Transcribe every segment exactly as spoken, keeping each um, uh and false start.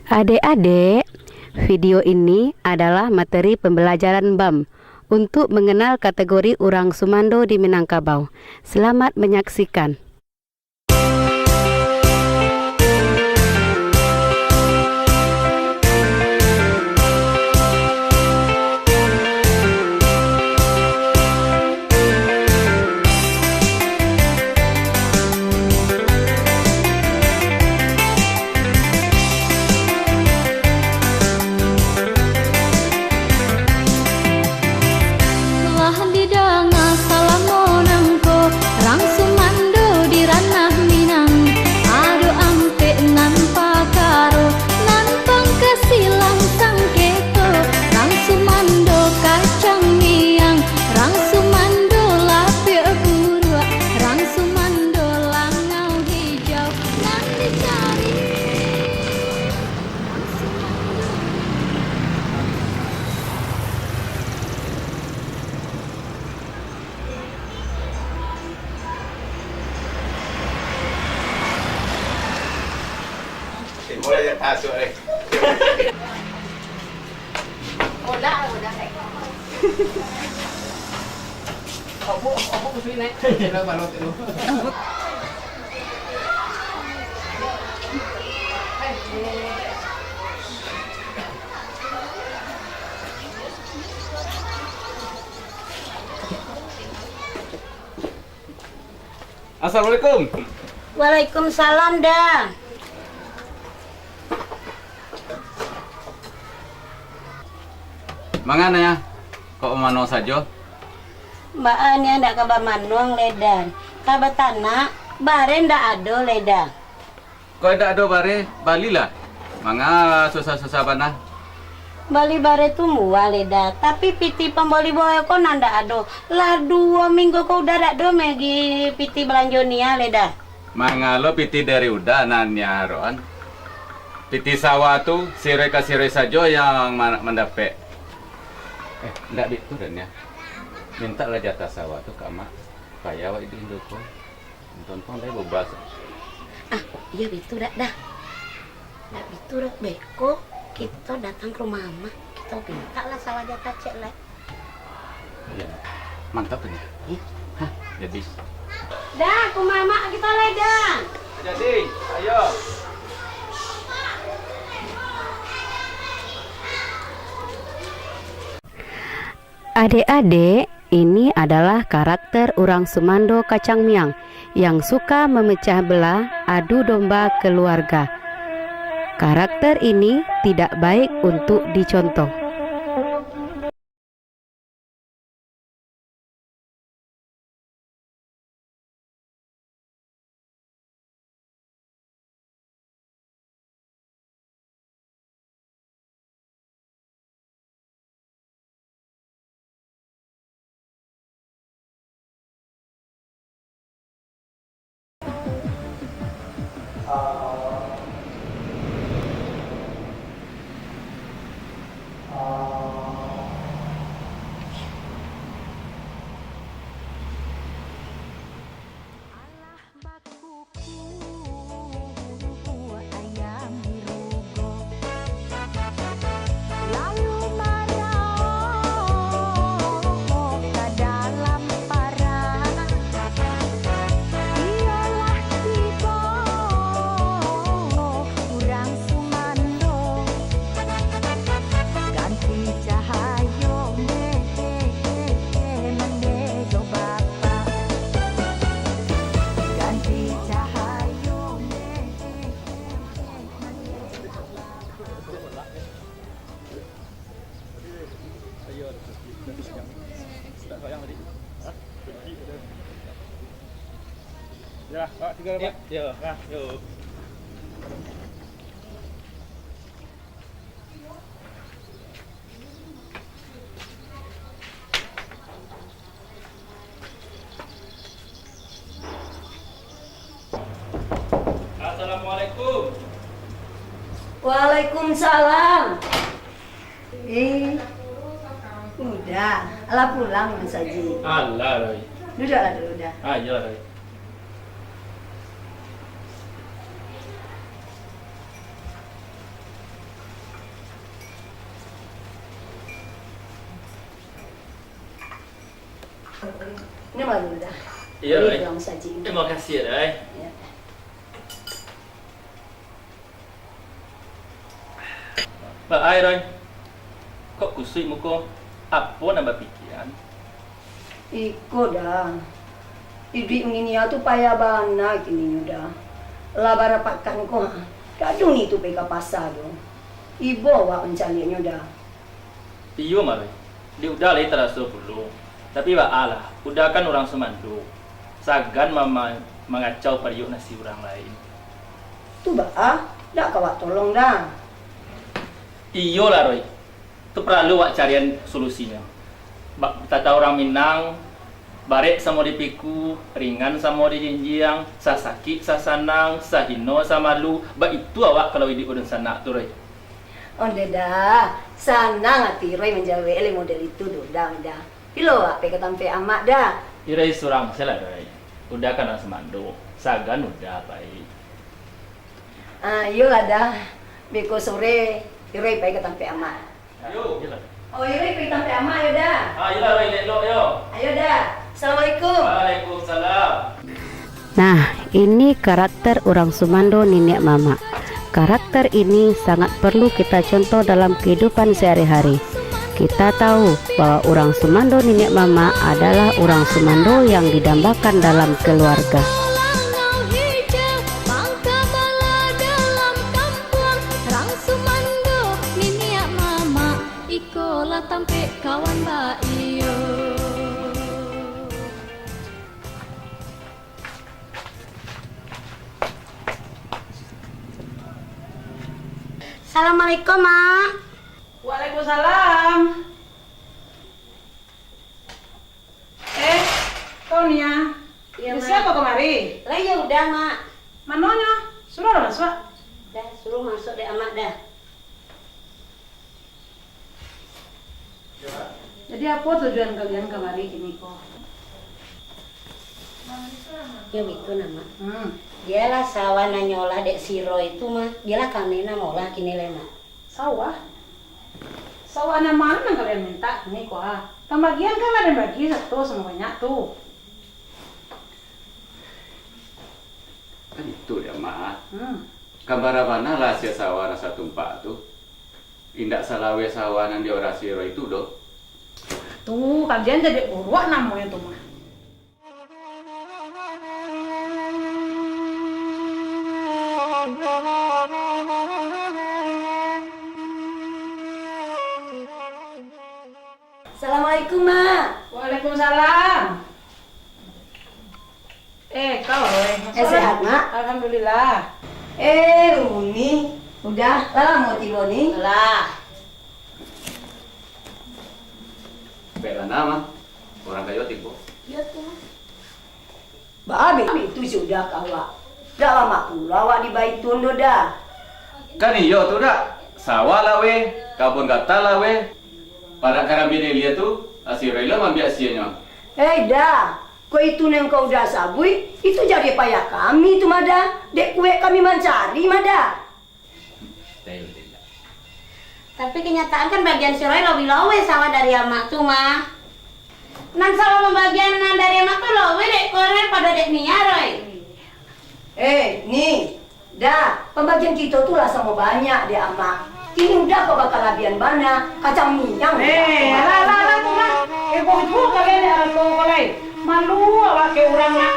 Adek-adek, video ini adalah materi pembelajaran bam untuk mengenal kategori urang sumando di Minangkabau. Selamat menyaksikan. Lah didanga salamo nangko, rang sumando di ranah Minang, ado ampek nan pakaro, nan pangkasilang sangketo, rang sumando kacang miang, rang sumando lapiak buruak, rang sumando langau hijau, nan dicari. Assalamualaikum. Waalaikumsalam, Da. Manga, Nia? Kok bamanuang sajo? Baa, Nia ndak ka bamanuang lai, Da. Ka batanak, bareh ndak ado lai, Da. Kok indak ado bareh, balilah. Manga susah-susah bana. Bali bareh tu murah lai, Da, tapi pitih pambali bareh ko nan ndak ado. Lah duo minggu ko Uda ndak ado maagiah pitih balanjo Nia lai, Da. Manga lo pitih dari Uda nan Nia arokan? Pitih sawah tu siroi ka siroi sajo yang ma-, mandapek. Eh, ndak bitu doh, Nia. Mintaklah jatah sawah tu ka Amak, supaya awak iduik induko. Untuang-untuang lai babas. Ah, iyo bitu dak, Da? Ndak bitu doh, beko kito datang ka rumah Amak, kito mintaklah sawah jatah ciek lai. Iyo, mantap tu, Nia. Hah, jadi. Da, ka rumah Amak kito lai, Da. Jadi, ayo. Adek-adek, ini adalah karakter urang sumando kacang miang yang suka memecah belah adu domba keluarga. Karakter ini tidak baik untuk dicontoh. Alah bakuku ayam di rugo, lalu maraok ka dalam parak. Iyolah tibo urang sumando, ganti cahayo meh, meh, meh, meh, meh, jo Bapak. Ganti cahayo meh, meh, meh, meh, meh, jo Bapak. Ya, Pak, tiga, Pak. Ya, ya. Nah, yuk. Assalamualaikum. Waalaikumsalam. Eh, Uda, alah pulang, Mas Haji. Alah, Roy. Duduklah dulu, Da. Ah, iyolah, Roy. Ini malu dah. Iyo, Roy. Terima kasih, Roy. Iyo. Baa, Roy. Kok kusuik muko? Apo nan bapikian? Iko dah. Iduik ngini tu payah bana kininyo dah. Lah barapakan ko ha. Gadung ni tu pai ka pasa tu. Ibo awak mancaliaknyo dah. Iyo, Roy. Dek Uda lai taraso pulo. Tapi baa lah, Uda kan urang sumando. Sagan mama-, mangacau pariuak nasi urang lain. Tu baa, dak ka awak tolong dah. Iyolah, Roy. Tu paralu awak carian solusinyo. Ba-, tata urang Minang, barek samo dipikua, ringan samo dijinjiang, sasakik sasanang, sahino samalu, baitu awak kalau iduik dunsanak tu, Roy. Ondeh dah, sanang ati Roy manjawek lai model itu doh, dah, dah. Pilo awak pai ka tampek amak dah? Irai surang sajolah, Roy. Uda kan urang sumando, sagan Uda pai. Ah, iyolah dah. Beko sore, Irai pai ka tampek amak. Yo. Oh, Irai pai tampek amak, yo dah. Ah, iyolah, Roy, elok-elok, yo. Ayo dah. Assalamualaikum. Waalaikumsalam. Nah, ini karakter urang sumando niniak mamak. Karakter ini sangat perlu kita contoh dalam kehidupan sehari-hari. Kita tahu bahwa urang sumando niniak mamak adalah urang sumando yang didambakan dalam keluarga. Iko lah tampek kawan baiyo. Assalamualaikum, Mak. Waalaikumsalam. Eh, kau Nia. Iyo, Mak. Sia kamari? Lah, iyo Uda, Mak. Manonyo? Suruahlah masuak. Dah, suruah masuak dek Amak dah. Jadi, apo tujuan kalian kamari kini ko? Yo, bitu nah, Mak. Hmm. Bialah sawah nan nyo olah dek si Roy tu, Mak. Bialah kami nan maolah kini lai, Mak. Sawah? Sawah nan ma nan kalian mintak kini ko, ha? Pambagian kan lah den bagi sato samo banyak tu. Kan itu dek Amak. Hmm. Kan bara bana lah asia sawah nan satumpak tu. Indak salaweh sawah nan diorasi Roy tu doh. Tu, kalian jadi uruak namonyo tu mah. Assalamualaikum, Mak. Waalaikumsalam. Eh, kau, Roy. Eh, sehat, Mak? Alhamdulillah. Eh, Uni, Uda, lah lamo tibo ni? Lah. Baiklah, nah, Mak. Urang kayo tibo. Iyo tu, Mak. Ba-abih tu sudah ka awak. Dak lamak pulo awak di Baitun tu, Da. Kan iyo tu, Da. Sawah laweh, kabun gata laweh. Parak karambia dilia tu, asia Roy lo maambiak asianyo. Hei, Da. Kok itu nan kau Uda sabuik, itu jadi payah kami tu mah, Da. Dek kuek kami mancari mah, Da. Tapi kenyataan kan bagian si Roy lobih laweh sawah dari Amak tu mah. Nan sawah pambagian nan dari Amak tu laweh dek ko Roy pado dek Nia, Roy. Eh, Ni, Da, pambagian kito tu lah samo banyak dek Amak. Kini Uda kok bakalabihan bana, kacang minyang. Eh, alah, alah, alah, tu lah. Eh, bodoh kalian dek arato ko lai. Malu awak ka urang, Mak.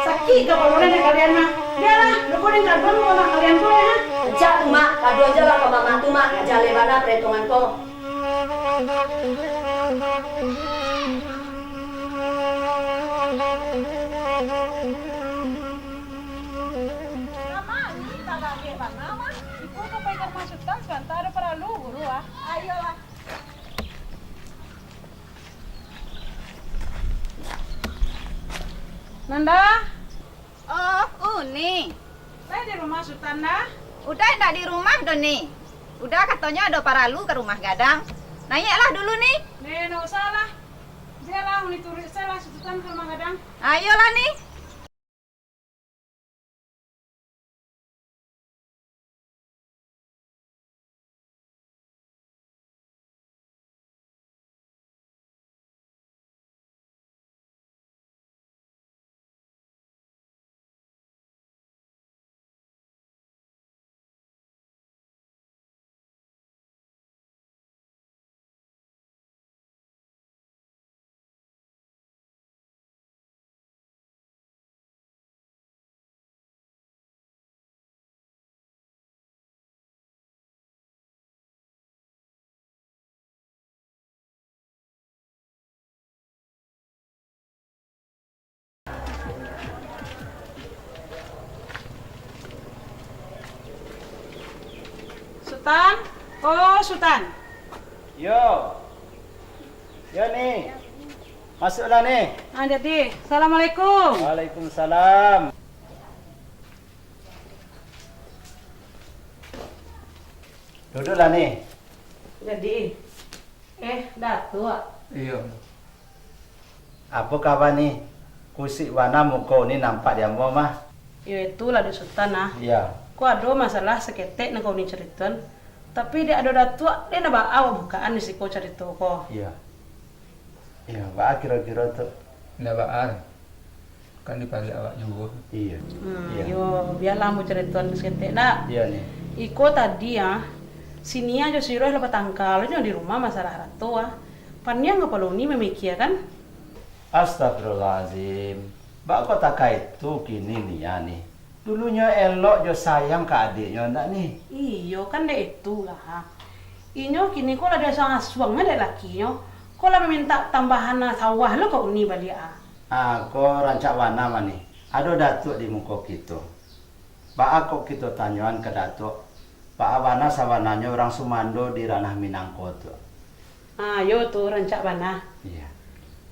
Sakik kapalo dek kalian, Mak. Bialah, lupo dek kadun ko, Mak, kalian ko, yo. Rancak tu, Mak. Kadun se lah ka mamak tu, Mak. Jaleh bana paretongan ko. Mama, ni lah lagek bana, Mak. Iko ka pai ka rumah Sutan, sabanta ado paralu, buru, ah. Ayolah. Nanda? Oh, Uni. Lai di rumah Sutan, Da? Uda indak di rumah doh, Ni. Uda katonyo ado paralu ka rumah gadang. Naiaklah dulu, Ni. Ni, ndak usah lah. Bialah Uni turuik sajolah Sutan ka rumah gadang. Ayolah, Ni. Tan, oh Sutan. Yo. Yo, Ni. Masuklah, Ni. Ah, jadi. Assalamualaikum. Waalaikumsalam. Duduklah, Ni. Jadi. Eh, Datuak. Iyo. Apo kaba, Ni? Kusuik bana muko Uni nampak di ambo mah. Iyo, itulah, Datuak Sutan, ah. Iyo. Ko ado masalah saketek nan ka Uni caritoan, tapi dek ado Datuak, dek nan baa awak bukakan di siko carito ko. Iyo. Iyo, baa kiro-kiro tu? Ndak baa. Kan dipaliak awak juo. Iyo. Hmm, Iyo. Yo, bialah ambo caritoan saketek, dak? Iyo, Ni. Iko tadi, ah, si Nia jo si Roy lah batangka lo nyo di rumah masalah arato, ah. Paniang kapalo Uni mamikia, kan? Astagfirullahalazim. Baa kok takah itu kini Nia, Ni? Dulunyo elok jo sayang ka adiaknyo, ndak, Ni? Iyo, kan dek itulah. Inyo kini ko lah diasuang-asuang dek lakinyo. Ko lah mamintak tambahan sawah lo ka Uni baliak, ah. Ah, ko rancak bana mah, Ni. Ado Datuak di muko kito. Baa kok kito tanyoan ka Datuak, baa bana sabananyo urang sumando di ranah Minang ko tu? Ah, yo tu, rancak bana. Iyo.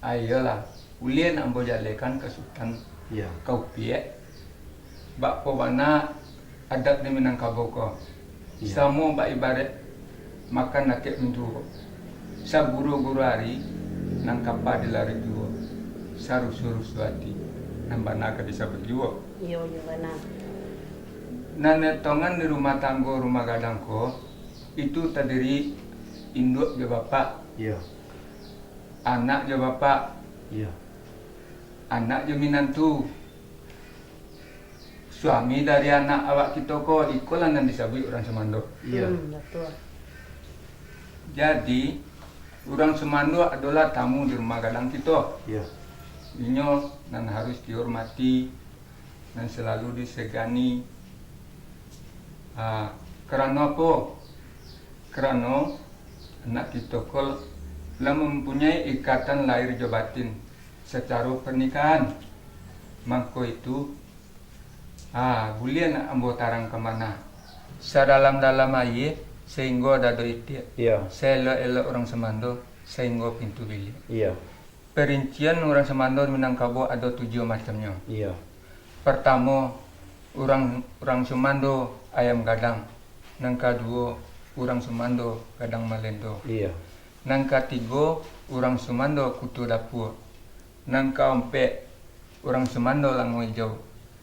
Ah, iyolah, buliah nak ambo jalekan ka Sutan, Iyo. ka Upiak. Baa kok bana adat di Minangkabau ko. Iyo. Samo bak ibaraik makan dakek mintuo. Saguru-guru ari, nan kapa dilari juo. Sarusuah-rusuah ati, nan bana ka disabuik juo. Iyo, iyo, bana. Nan etongan di rumah tanggo rumah gadang ko, itu tadiri induak jo bapak, Iyo. anak jo bapak, Iyo. anak jo minantu. Suami dari anak awak kito ko, ikolah nan disabuik urang sumando. Iyo. Hmm, batua. Jadi, urang sumando adolah tamu di rumah gadang kito. Iyo. Inyo nan harus dihormati, nan salalu disegani. Ah, karano apo? Karano anak kito ko lah mampunyai ikatan lahir jo batin sacaro pernikahan. Mangko itu, ah, buliah nak ambo tarang ka mana? Sadalam-dalam aia, sainggo dado itiak. Iyo. Saelok-elok urang sumando, sainggo pintu biliak. Iyo. Perincian urang sumando Minangkabau ado tujuah macamnyo. Iyo. Partamo, urang, urang sumando ayam gadang. Nan kaduo, urang sumando gadang malendo. Iyo. Nan katigo, urang sumando kuto dapua. Nan kaompek, urang sumando lango ijau.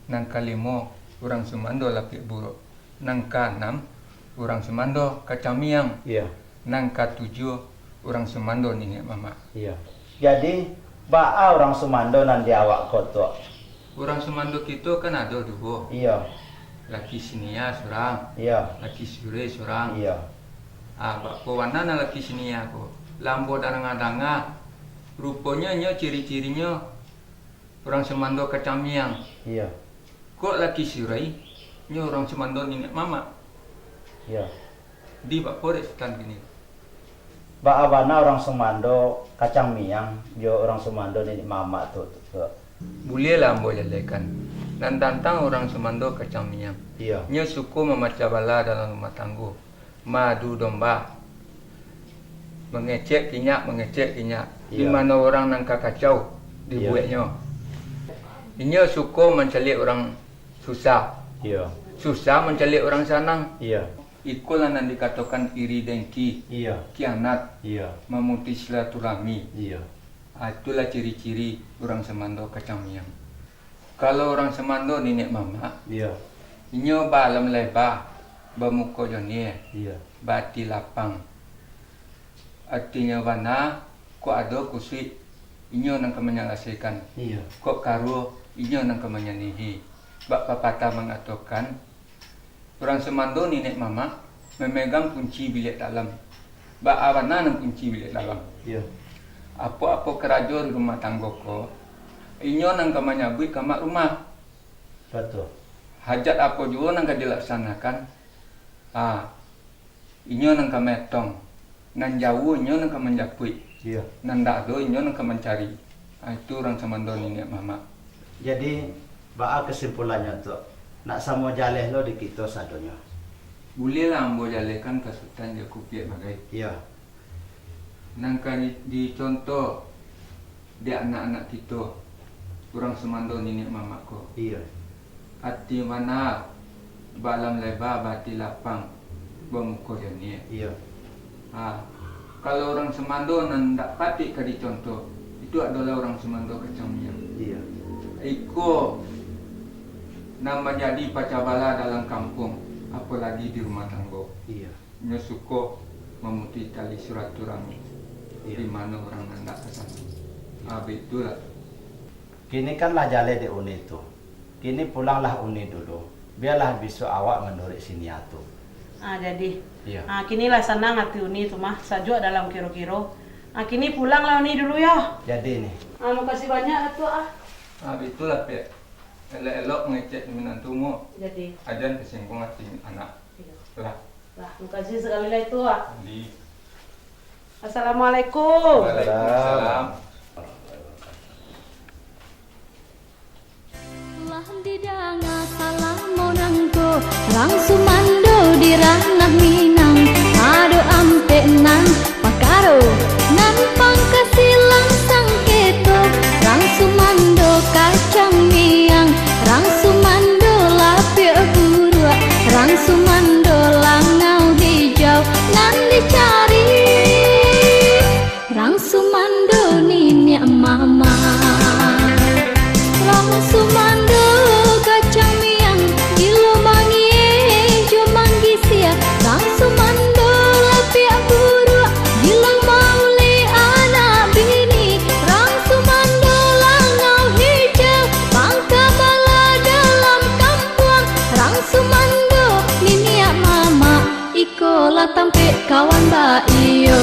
Nan kalimo, urang sumando lapiak buruak. Nan kaanam, urang sumando kacang miang. Iyo. Nan katujuah, urang sumando niniak mamak. Iyo. Jadi, baa urang sumando nan di awak ko tu? Urang sumando kito kan ado duo. Iyo. Laki si Nia surang. Iyo. Laki si Roy surang. Iyo. Ah, baa kok bana nan laki si Nia ko? Lah ambo danga-danga, ruponyo inyo ciri-cirinyo urang sumando kacang miang. Iyo. Kok laki si Roy, inyo urang sumando niniak mamak. Iyo. Di baa kok dek Sutan kini? Baa bana urang sumando kacang miang jo urang sumando niniak mamak tu, tu, tu? Buliahlah ambo jalekan. Nan tantang urang sumando kacang miang. Iyo. Inyo suko mamacah bala dalam rumah tanggo. Maadu domba. Mangecek kinyak, mangecek kinyak. Di Iyo. mano urang nan ka kacau, Iyo. dibueknyo. Inyo suko mancaliak urang susah. Iyo. Susah mancaliak urang sanang. Iyo. Ikolah nan dikatokan iri dengki, Iyo. kianat, Iyo. mamutuih silaturahmi. Iyo. Ah, itulah ciri-ciri urang sumando kacang miang. Kalau urang sumando niniak mamak, Iyo. inyo baalam leba, bamuko joniah, Iyo. baati lapang. Artinyo bana, kok ado kusuik, inyo nan ka manyalasaikan. Iyo. Kok karuah, inyo nan ka manyanihi. Bak papatah mangatokan, urang sumando niniak mamak mamegang kunci biliak dalam. Baa bana nan kunci biliak dalam? Iyo. Apo-apo karajo di rumah tanggo ko, inyo nan ka manyabuik ka mak rumah. Batua. Hajat apo juo nan ka dilaksanakan, ha, inyo nan ka maetong. Nan jauah inyo nan ka manjapuik. Iyo. Nan ndak ado inyo nan ka mancari. Ha, itu urang sumando niniak mamak. Jadi, baa kasimpulannyo tu? Nak samo jaleh lo di kito sadonyo. Buliahlah ambo jalehkan ka Sutan jo Kupiak bagai. Iyo. Nan ka di-, dicontoh di anak-anak kito, urang sumando niniak mamak ko. Iyo. Ati bana, balam leba, bati lapang, bamuko jo niaik. Iyo. Ha, kalau urang sumando nan ndak patik ka dicontoh, itu adolah urang sumando kacang miang. Iyo. Iko nan manjadi pacah balah dalam kampuang, apolagi di rumah tanggo. Iyo. Nyo suko mamutuih tali silaturahmi, Iyo. di mano urang nan ndak ka sano. Ah, baitulah. Kini kan lah jaleh dek Uni tu. Kini pulanglah Uni dulu. Bialah bisuak awak manuruik si Nia tu. Ah, jadi. Iyo. Ah, kini lah sanang ati Uni tu mah, sajuak dalam kiro-kiro. Ah, kini pulanglah Uni dulu yo. Jadi ni. Ah, makasih banyak lah tu ah. Ah, baitulah, Piak. Elok-elok mangecek minantu mo. Jadi. Ajan tasingguang ati anak. Iyo. Lah. Lah, makasih sakali lai tu ah. Jadi. Assalamualaikum. Waalaikumsalam. Lah didanga salamo nangko, rang sumando di ranah Minang, ado ampek nan pakaro, nan pangka silang sangketo, rang sumando kacang miang, rang sumando lapiak buruak, rang sumando langau hijau, nan dicari. Rang sumando niniak mamak. Rang sumando kacang miang, gilo mangieh jo manggisia. Rang sumando lapiak buruak, gilo maulek anak bini. Rang sumando langau hijau, pangka bala dalam kampuang. Rang sumando niniak mamak. Iko lah tampek kawan baiyo.